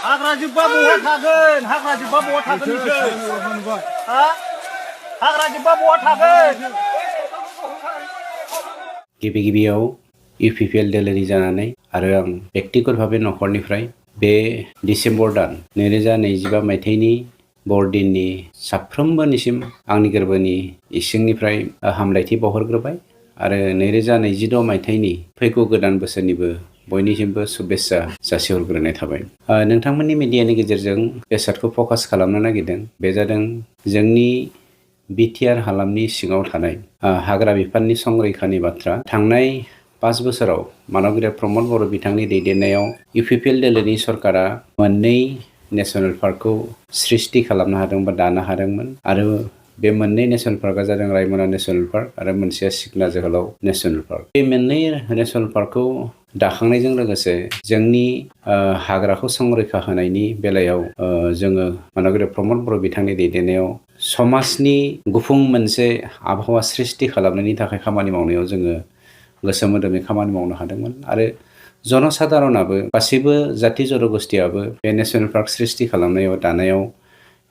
हाग्रा जोब्बा बहा थागोन हाग्रा जोब्बा बहा थागोन नोंसोर हा हाग्रा जोब्बा बहा थागोन गिबियाव UPPL दोलोनि जानानै आरो आं बेक्तिगत भाबे नखरनिफ्राय बे डिसेम्बर दान 2025 मायथाइनि बरदिननि साफ्रोमबोनिसिम आंनि गोरबोनि इसिंनिफ्राय हामलायथि बावहरग्रोबाय आरो 2026 मायथाइनि फैगौ गोदान बोसोरनिबो बयनिसिमबो शुभेच्छा जासिहरग्रोनाय थाबाय। नोंथांमोननि मिडियानि गेजेरजों बेसादखौ फकास खालामनो नागिरदों बे जादों जोंनि बिटिआर हालामनि सिङाव थानाय हाग्रा बिफाननि संरैखानि बाथ्रा। थांनाय 5 बोसोराव मानगिरि प्रमद बर' बिथांनि दैदेननायाव UPPL दोलोनि सरकारा मोननै नेशनेल पार्कखौ सृष्टि खालामनो हादों बा दानो हादोंमोन आरो बे मोननै नेशनेल पार्कआ जादों रायमना नेशनेल पार्क आरो मोनसेया सिखना जोहोलाव नेशनेल पार्क। बे मोननै नेशनेल पार्कखौ दाखांनायजों लोगोसे जोंनि हाग्राखौ संरैखा होनायनि बेलायाव जोङो मानगिरि प्रमद बर' बिथांनि दैदेननायाव समाजनि गुफुं मोनसे आबहावा सृष्टि खालामनायनि थाखाय खामानि मावनायाव जोङो गोसो मोदोमै खामानि मावनो हादोंमोन आरो जनसाधारनाबो गासैबो जाथि जनगोष्ठियाबो बे नेशनेल पार्क सृष्टि खालामनायाव दानायाव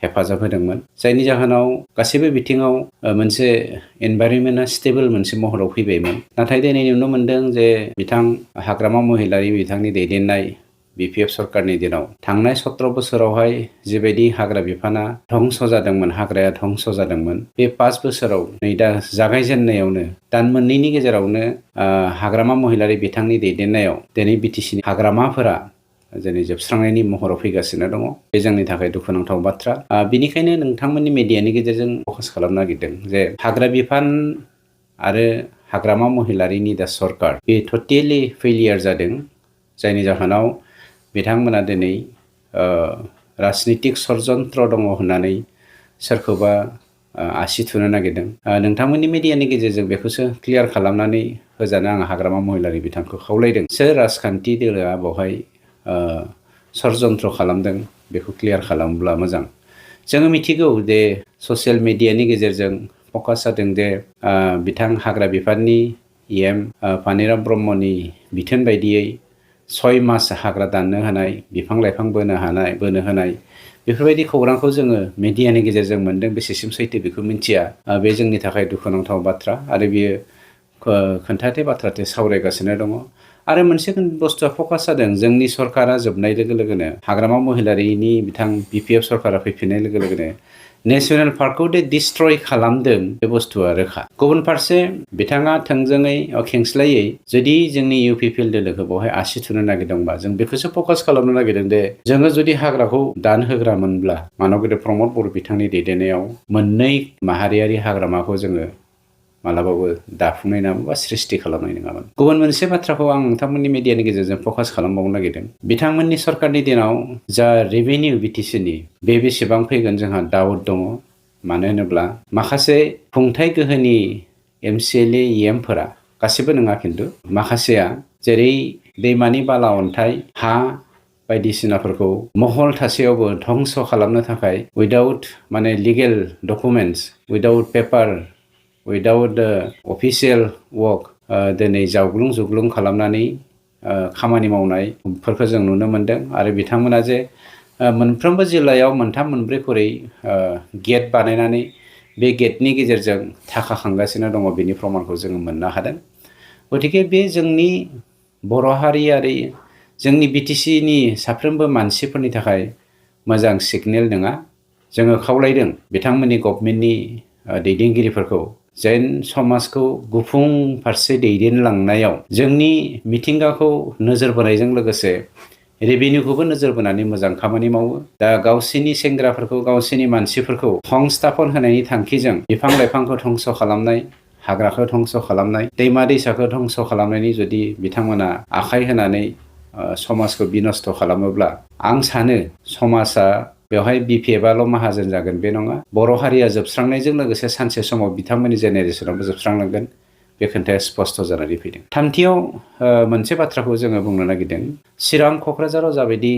हेफाजाब होदोंमोन जायनि जाहोनाव गासैबो बिथिङाव मोनसे एनभायरनमेन्टआ स्टेबल मोनसे महराव फैबायमोन। नाथाय दिनै नुनो मोन्दों जे बिथां हाग्रामा महिलारि बिथांनि दैदेननाय BPF सरकारनि दिनाव थांनाय 17 बोसोरावहाय जिबायदि हाग्रा बिफाना धंस जादोंमोन हाग्राया धंस जादोंमोन बे 5 बोसोराव नै दा जागायजेननायावनो दान मोननैनि गेजेरावनो हाग्रामा महिलारि बिथांनि दैदेननायाव दिनै BTCनि हाग्रामाफोरा दिनै जोबस्रांनायनि महराव फैगासिनो दङ। बे जोंनि थाखाय दुखुनांथाव बाथ्रा। बिनिखायनो नोंथांमोननि मिडियानि गेजेरजों फकास खालामनो नागिरदों जे हाग्रा बिफान आरो हाग्रामा महिलारिनि दा सरकार बे टटेलि फेलियर जादों जायनि जाहोनाव बिथांमोना दिनै राजनितिक षड्यन्त्र दङ होननानै सोरखौबा आसि थुनो नागिरदों। नोंथांमोननि मिडियानि गेजेरजों बेखौसो क्लियार खालामनानै होजानो आं हाग्रामा महिलारि बिथांखौ खावलायदों। सोर राजखान्थि दोलोआ बेवहाय षड्यन्त्र खालामदों बेखौ क्लियार खालामोब्ला मोजां। जोङो मिथिगौ जे ससियेल मिडियानि गेजेरजों फकास जादों जे बिथां हाग्रा बिफाननि EM पानिराम ब्रह्मनि बिथोन बायदियै 6 मास हाग्रा दाननो होनाय बिफां लाइफां बोनो होनाय बेफोरबायदि खौरांखौ जोङो मिडियानि गेजेरजों मोन्दों। बेसेसिम सैथो बेखौ मिथिया। बे जोंनि थाखाय दुखुनांथाव बाथ्रा आरो बियो खोन्थाथे बाथ्राथे सावरायगासिनो दङ। आरो मोनसे बुस्थुआ फकास जादों जोंनि सरकारा जोबनाय लोगो लोगोनो हाग्रामा महिलारिनि बिथां BPF सरकारा फैफिननाय लोगो लोगोनो नेशनेल पार्कखौ डिस्ट्रय खालामदों बे बुस्थुआ रोखा। गुबुन फारसे बिथाङा थोंजोङै खेंस्लायै जुदि जोंनि UPPL दोलोखौ बेवहाय आसि थुनो नागिरदोंबा जों बेखौसो फकास खालामनो नागिरदों दे जोङो जुदि हाग्राखौ दानहोग्रामोनब्ला मानगिरि प्रमद बर' बिथांनि दैदेननायाव मोननै माहारियारि हाग्रामाखौ जोङो मालाबाबो दाफुंनाय नङामोन बा सृष्टि खालामनाय नङामोन। गुबुन मोनसे बाथ्राखौ आं नोंथांमोननि मिडियानि गेजेरजों फकास खालामबावनो नागिरदों। बिथांमोननि सरकारनि दिनाव जा रेभिनिउ BTCनि बे बेसेबां फैगोन जोंहा डाउट दङ। मानो होनोब्ला माखासे खुंथाय गोहोनि MCLA EMफोरा गासिबो नङा खिन्थु माखासेया जेरै दैमानि बाला अन्थाइ हा बायदिसिनाफोरखौ महल थासेयावबो धंस खालामनो थाखाय उइदाउट माने legal documents without paper without official work दिनै जावग्लुं जुग्लुं खालामनानै खामानि मावनायफोरखौ जों नुनो मोन्दों। आरो बिथांमोना जे मोनफ्रोमबो जिल्लायाव 3-4 खरै गेट बानायनानै बे गेटनि गेजेरजों थाखा खांगासिनो दङ बेनि प्रमाणखौ जोङो मोननो हादों। गतिके बे जोंनि बर' हारि आरो जोंनि BTCनि साफ्रोमबो मानसिफोरनि थाखाय मोजां सिगनेल नङा। जोङो खावलायदों बिथांमोननि गभर्नमेन्टनि दैदेनगिरिफोरखौ जेन समाजखौ गुफुं फारसे दैदेनलांनायाव जोंनि मिथिंगाखौ नोजोर बोनायजों लोगोसे रेभिनिउखौबो नोजोर बोनानै मोजां खामानि मावो। दा गावसिनि सेंग्राफोरखौ गावसिनि मानसिफोरखौ संस्थापन होनायनि थांखिजों बिफां लाइफांखौ धंस खालामनाय हाग्राखौ धंस खालामनाय दैमा दैसाखौ धंस खालामनायनि जुदि बिथांमोना आखाइ होनानै समाजखौ बिनस्थ खालामोब्ला आं सानो समाजा बेवहाय BPFआल' माहाजोन जागोन बे नङा। बर' हारिया जोबस्रांनायजों लोगोसे सानसे समाव बिथांमोननि जेनेरेसनावबो जोबस्रांलांगोन बे खोथाया स्पष्ट जानानै फैदों। थामथियाव मोनसे बाथ्राखौ जोङो बुंनो नागिरदों। चिरां क'क्राझाराव जाबायदि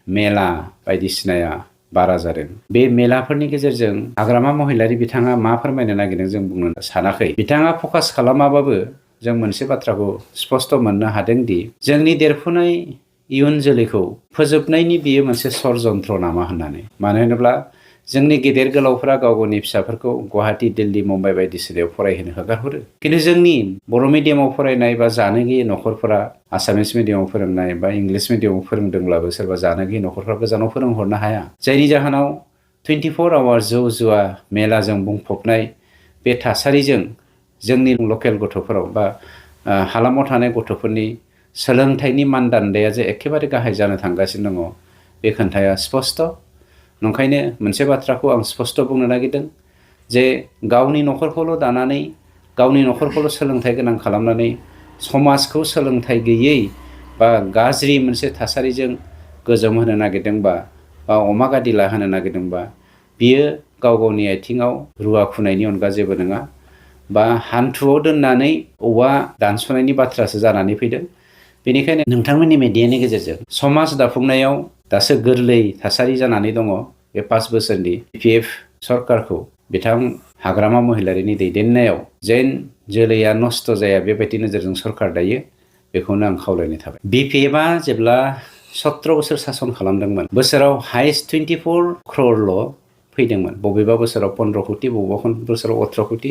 मेला बायदिसिनाया बारा जादों बे मेलाफोरनि गेजेरजों हाग्रामा महिलारि बिथाङा मा फोरमायनो नागिरदों जों बुंनो सानाखै। बिथाङा फकास खालामाबाबो जों मोनसे बाथ्राखौ स्पष्ट मोननो हादों दि जोंनि देरफुनाय इयुन जोलैखौ फोजोबनायनि बियो मोनसे षड़यन्त्र नामा होननानै। मानो होनोब्ला जोंनि गेदेर गोलावफोरा गाव गावनि फिसाफोरखौ गुवाहाटि दिल्ली मुम्बाइ बायदिसिनायाव फरायहोनो हगारहरो, खिन्थु जोंनि बर' मिडियामाव फरायनाय बा जानो गैयै न'खरफोरा आसामिस मिडियामाव फोरोंनाय बा इंलिस मिडियामाव फोरोंदोंब्लाबो सोरबा जानो गैयै न'खरफ्रा गोजानाव फोरोंहरनो हाया, जायनि जाहोनाव 24 आवार जौ जुवा मेलाजों बुंफबनाय बे थासारिजों जोंनि लकेल गथ'फोराव बा हालामाव थानाय गथ'फोरनि सोलोंथाइनि मानदान्दाया जे एखेबारे गाहाय जानो थांगासिनो दङ, बे खोन्थाया स्पष्ट। नंखायनो मोनसे बाथ्राखौ आं स्पष्ट बुंनो नागिरदों जे गावनि न'खरखौल' दानानै गावनि न'खरखौल' सोलोंथाइ गोनां खालामनानै समाजखौ सोलोंथाइ गैयै बा गाज्रि मोनसे थासारिजों गोजोम होनो नागिरदोंबा बा अमा गादिला होनो नागिरदोंबा बियो गाव गावनि आथिङाव रुवा खुनायनि अनगा जेबो नङा, बा हान्थुआव दोननानै औवा दानस'नायनि बाथ्रासो जानानै फैदों। बेनिखायनो नोंथांमोननि मेडियानि गेजेरजों समाज दाफुंनायाव दासो गोरलै थासारि जानानै दङ बे 5 बोसोरनि BPF सरकारखौ बिथां हाग्रामा महिलारिनि दैदेननायाव जेन जोलैया नस्थ' जाया बेबायदि नोजोरजों सरकार दायो, बेखौनो आं खावलायनाय थाबाय। BPFआ जेब्ला 17 बोसोर सासन खालामदोंमोन, बोसोराव हाइस्ट 24 crore फैदोंमोन, बबेबा बोसोराव 15 कोटि, बबेबा बोसोराव 18 कोटि।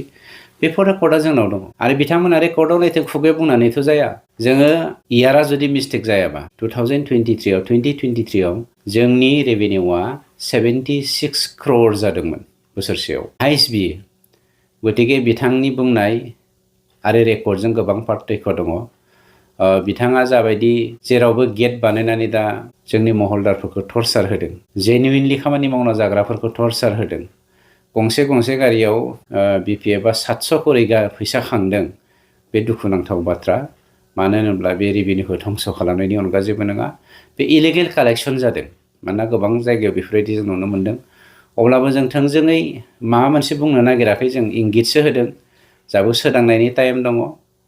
बेफोर रेकर्डआ जोंनाव दङ आरो बिथांमोना रेकर्डआव नायथों खुगायाव बुंनानैथ' जाया। जोङो इयारा जुदि मिस्टेक जायाबा 2023आव जोंनि रेभिनिउआ 76 crore जादोंमोन बोसोरसेयाव, हाइस्ट बियो। गतिके बिथांनि बुंनाय आरो रेकर्डजों गोबां पार्थक्य दङ। बिथाङा जाबायदि जेरावबो गेट बानायनानै दा जोंनि महलदारफोरखौ टर्चार होदों, जेनुइनलि खामानि मावना जाग्राफोरखौ टर्चार होदों, गंसे गंसे गारियाव BPFआ 700 करि फैसा खांदों, बे दुखुनांथाव बाथ्रा। मानो होनोब्ला बे रेभिनिउखौ धंस' खालामनायनि अनगा जेबो नङा, बे इलिगेल कालेक्सन जादों। मानोना गोबां जायगायाव बेफोरबायदि जों नुनो मोन्दों। अब्लाबो जों थोंजोङै माबा मोनसे बुंनो नागिराखै, जों इंगितसो होदों। जाबो सोदांनायनि टाइम दङ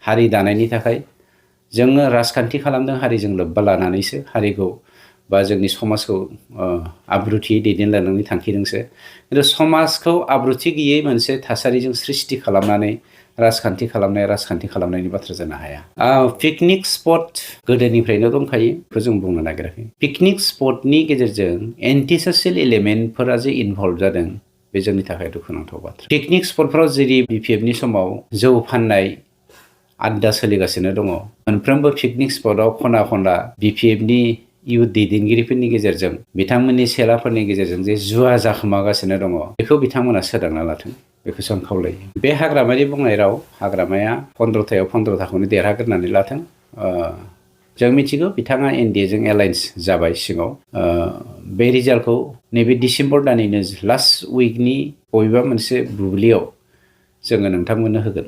हारि दानायनि थाखाय। जोङो राजखान्थि खालामदों हारिजों लोब्बा लानानैसो, हारिखौ बा जोंनि समाजखौ आब्रुथियै दैदेनलांनायनि थांखिजोंसो। खिन्थु समाजखौ आब्रुथि गैयै मोनसे थासारिजों सृष्टि खालामनानै राजखान्थि खालामनायनि बाथ्रा जानो हाया। पिकनिक स्पट गोदोनिफ्रायनो दंखायो, बेखौ जों बुंनो नागिराखै। पिकनिक स्पटनि गेजेरजों एन्टि ससियेल एलिमेन्टफोरा जे इनभल्भ जादों, बे जोंनि थाखाय दुखुनांथाव बाथ्रा। पिकनिक स्पटफ्राव जेरै BPFनि समाव जौ फाननाय आड्डा सोलिगासिनो दङ, मोनफ्रोमबो पिकनिक स्पटआव खना खनला BPFनि इयुथ दैदेनगिरिफोरनि गेजेरजों, बिथांमोननि सेलाफोरनि गेजेरजों जे जुवा जाखोमागासिनो दङ, बेखौ बिथांमोना सोदांना लाथों, बेखौसो आं खावलायो। बे हाग्रामानि बुंनाय राव, हाग्रामाया 15थायाव 15थाखौनो देरहाग्रोनानै लाथों। जों मिथिगौ बिथाङा NDAजों एलायन्स जाबाय सिङाव। बे रिजाल्टखौ नैबे डिसेम्बर दाननिनो लास्ट उइकनि बबेबा मोनसे बुब्लियाव जोङो नोंथांमोननो होगोन।